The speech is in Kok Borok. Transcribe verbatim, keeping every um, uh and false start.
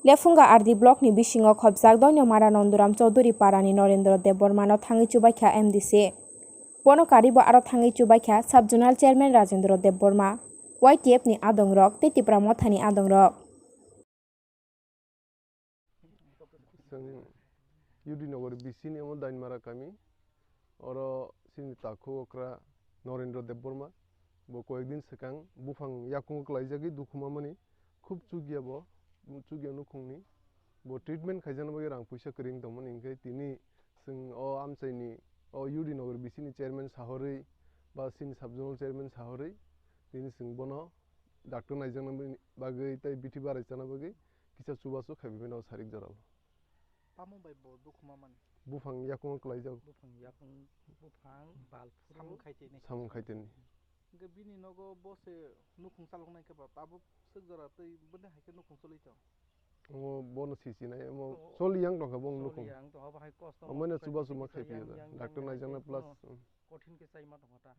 Lephunga R D block ni bisingo khobjak Doinamara Nondoram Chaudhuri parani Norendra Debbarma no thangwi chubaikha M D C. Bono karibo aro thangwi chubaikha Sub Zonal Chairman Rajendra Debbarma, Y T F ni adongrok tei Tipra Mothani adongrok. Chwng U D Nagar B C ni omo Dainmara kami. Oro chini takhu okra Norendra Debbarma. Bo koyekdin swkang buphang yakungo kwlaijagwi dukhu mamani. Khub chukya bo, chukya nukhungni. Bo treatment khaijakna bagwi rang puisa kwrwi wng tongmani, hinkhe tini chwng o amchaini, o U D Nagar B C ni chairman sahorwi ba chini sub zonal chairman sahorwi tini chwng bono doctor naijakna bagwi tei bithi barai chana bagwi kisa chubachu khaibai mano sarik jorao. Tamo bai bo dukhu mamani? Buphang yakungo kwlaijak. Buphang yakung, buphang bal phuru. Samung khaitini. Samung khaitini. Hingke bini nogo bo se nukhung chaloknai khe ba tabuk swk jora tei bini hai khe nukhung choli tong. Omo bono sichinai, omo choli yang tongkha bong nukhung. Choli yang tongkha, bahai kosto. Omo no chuba chuma khai piya da. Doctor naijakna plus, hmm. Kothin khe chaima tongkha ta.